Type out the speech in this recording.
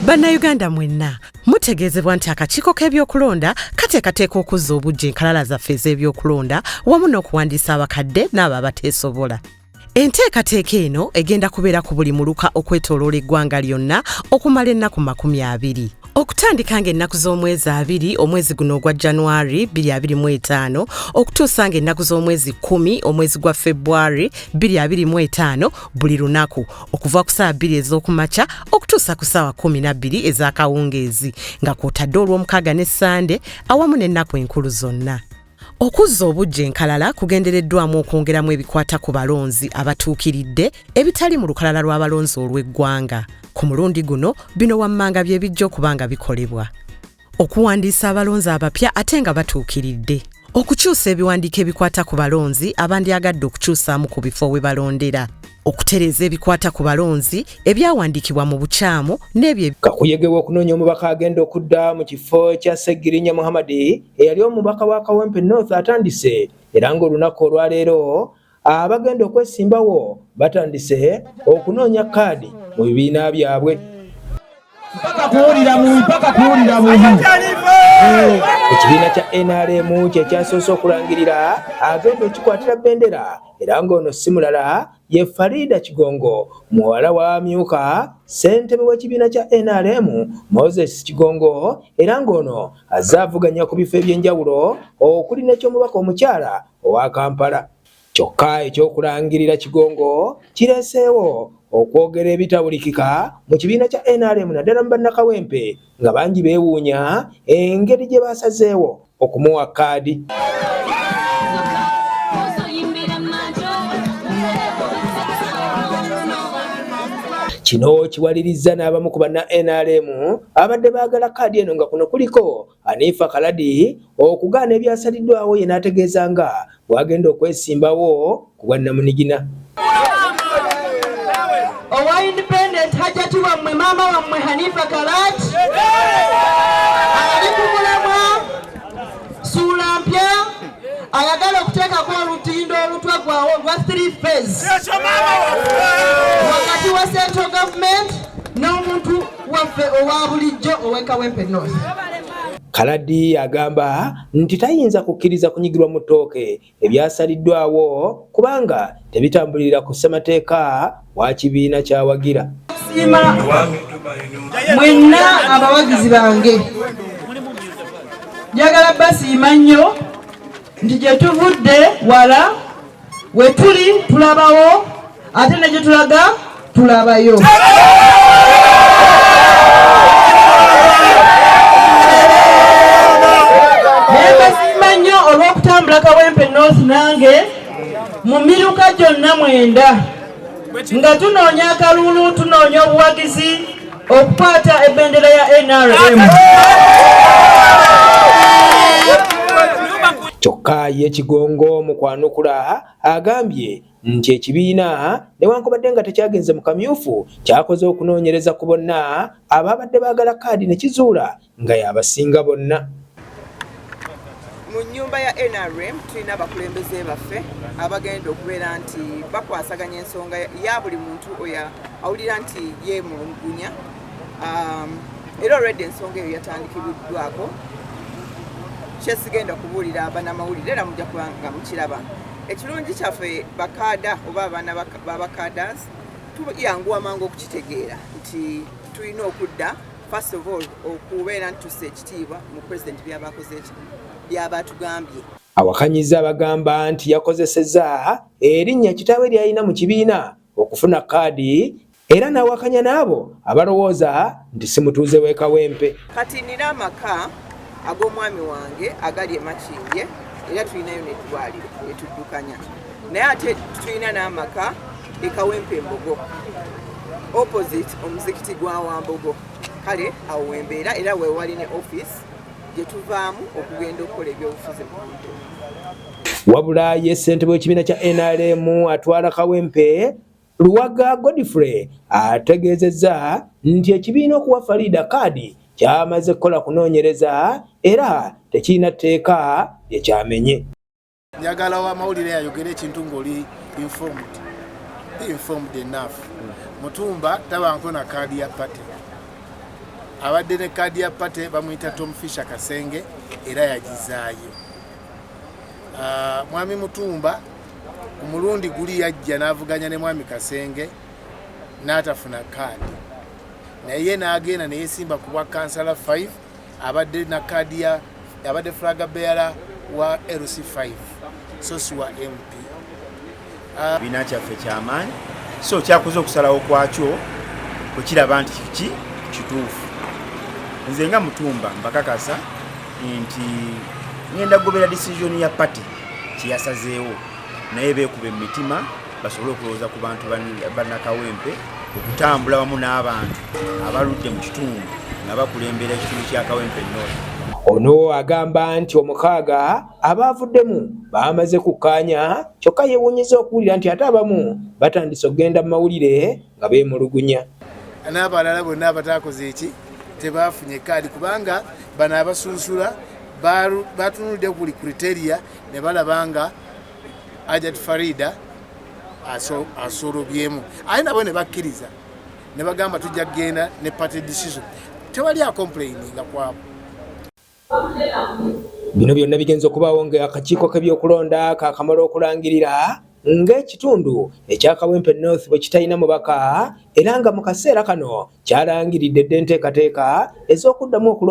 Bannayuganda mwenna mutegeezebwa nti akakiiko k'ebyokulonda kateekateeka okuzza obuggya enkalala zaffe ez'ebyokulonda wamu n'okuwandiisa abakadde n'abo abateesobola. Enteekateeka eno egenda kubeera ku buli muluka okwetooloola eggwanga lyonna okumala ennaku 20. Okutandika ng'ennaku z'omwezi 20 omwezi guno ogwa January 2025 okutuusa ng'ennaku z'omwezi 10 omwezi gwa February 2025 buli lunaku okuva ku ssaawa 2 ez'okumakya okutuusa ku ssaawa 12 ez'akawungeezi nga kw'otadde olw'omukaaga ne Ssande awamu n'ennaku enkulu zonna. Okuzza obuggya enkalala kugendereddwamu okwongeramu ebikwata ku balonzi abatuukiridde ebitali mu lukalala lw'abalonzi olw'eggwanga. Ku mulundi guno bino wammanga bye bijja okuba nga bikolebwa. Okuwandiisa abalonzi abapya ate nga batuukiridde. Okukyusa ebiwandiiko ebikwata ku balonzi abandyagadde okukyusaamu ku bifo we balondera. Okutereeza ebikwata ku balonzi ebyawandiikibwa mu bukyamu n'ebyo Kakuyege w'okunoonya omubaka agenda okudda mu kifo kya Ssegirinya Muhammad eyali omubaka wa Kawempe North atandise era ng'olunaku olwaleero abagenda okwesimbawo batandise okunoonya kaadi mu bibiina byabwe. Mpaka kuwulira bubi, mpaka kuwulira bubi. Ekibiina kya NRM kye kyasoose okulangirira agenda okikwatira bendera era ng'ono si mulala ye Farida Kigongo muwala wa amyuka ssentebe w'ekibiina kya NRM Moses Kigongo era ng'ono azze avuganya ku bifo eby'enjawulo okuli n'eky'omubaka omukyala owa Kampala. Kyokka eky'okulangirira Kigongo kireeseewo okwogera ebitawulikika mu kibiina kya NRM naddala mu bannakawempe nga bangi beewuunya engeri gye basazeewo okumuwa kaadi. Kino kiwalirizza n'abamu ku banna NRM abadde baagala kaadi eno nga kuno kuliko Hanifa Kaladi okugaana ebyasaliddwawo ye n'ategeeza nga bw'agenda okwesimbawo ku bwannamunigina. Owa independent hajati wammwe maama wammwe Hanifa Kalat ali ku mulamwa suula mpya ayagala okuteekako olutindo olutwaggwawo olwa 3 phase wakati wa central government n'omuntu waffe owa bulijjo ow'e Kawempe North. Kaladi agamba nti tayinza kukkiriza kunyigirwa mu ttooke ebyasaliddwawo kubanga tebitambulira ku ssemateeka wa kibiina kyawagira. Siima mwenna abawagizi bange, njagala basiima nnyo nti gye tuvudde wala we tuli tulabawo ate ne gye tulaga tulabayo. Nembasiima nnyo olw'okutambula Kawempe North nange mu miruka gyonna mwenda nga tunoonya akalulu, tunoonya obuwagizi okukwata ebendera ya NRM. Kyokka ye Kigongo mu kwanukula agambye nti ekibiina newankubadde nga tekyagenze mu kamyufu kyakoze okunoonyereza ku bonna ababadde baagala kaadi ne kizuula nga y'abasinga bonna. Mu nnyumba ya NRM tulina abakulembeze baffe abagenda okubeera nti bakwasaganya ensonga ya buli muntu oyo awulira nti yeemulugunya. Era already ensonga eyo yatandikibwiddwako, kyesigenda kubuulira banamawulire era mujja kuba nga mukiraba. Ekirungi kyaffe bakaada oba abaana b'abakadas tuyanguwa mangu okukitegeera nti tulina okudda first of all okubeera nti tussa ekitiibwa mu president byaba akoze ki byaba atugambye. Awakanyiza abagamba nti yakozesezza erinnya kitaawe ly'alina mu kibiina okufuna kaadi era n'awakanya n'abo abalowooza nti si mutuuze w'e Kawempe. Kati nina amaka ag'omwami wange agali e Makindye era tulinayo n'eddwaliro etuddukanya, naye ate tulina n'amaka e Kawempe Mbogo opposite omuzikiti gwa Wambogo. Kale awo wembeera era wewali ne office gye tuvaamu okugenda okukola ebyobufuzi mu Kawempe. Wabula ye ssentebe w'ekibiina kya NRM atwala Kawempe Luwaga Godfrey ategeezezza nti ekibiina okuwa Farida kaadi kyamaze kukola kunoonyereza era tekirina tteeka lye kyamenye. Njagala wamawulire ayogere ekintu ng'oli informed, be informed enough. Mutumba tabanko na kaadi ya party. Abadde ne kaadi ya party bamuyita Tom Fisher Kasenge, era yagizaayo. Mwami Mutumba ku mulundi guli yajja n'avuganya ne Mwami Kasenge n'atafuna kaadi, naye n'agenda neyesimba ku bwa kansala 5. Abadde na kaadi ya, abadde flag bearer wa LC5, so si wa MP. Ekibiina kyaffe kyamaanyi, so kyakoze okusalawo kwakyo bwekiraba nti kiki kituufu. Nze nga Mutumba mbakakasa nti ngenda kugobera decision ya party kyeyasazeewo, naye beekuba emitima basobole okulowooza ku bantu bannakawempe, okutambula wamu n'abantu abaludde mu kitundu nga bakulembera ekitundu kya Kawempe North. Ono agamba nti 6 abaavuddemu baamaze kukkaanya, kyokka yeewuunyiza okuwulira nti ate abamu batandise okugenda mu mawulire nga beemulugunya. N'abalala bonna abataakoze eki, tebafunye kaadi, kubanga bano abasunsula batunulidde buli criteria ne balaba nga Hajat Farida asolobyemu, aye nabo ne bakkiriza ne bagamba tujja kugenda ne party decision. Tewali acomplaininga kwabo. Bino byonna bigenza okubaawo nga akakiiko k'ebyokulonda kakamala okulangirira ng'ekitundu ekya Kawempe North bwe kitalina mubaka, era nga mu kaseera kano kyalangiridde dda enteekateeka ez'okuddamu okulonda.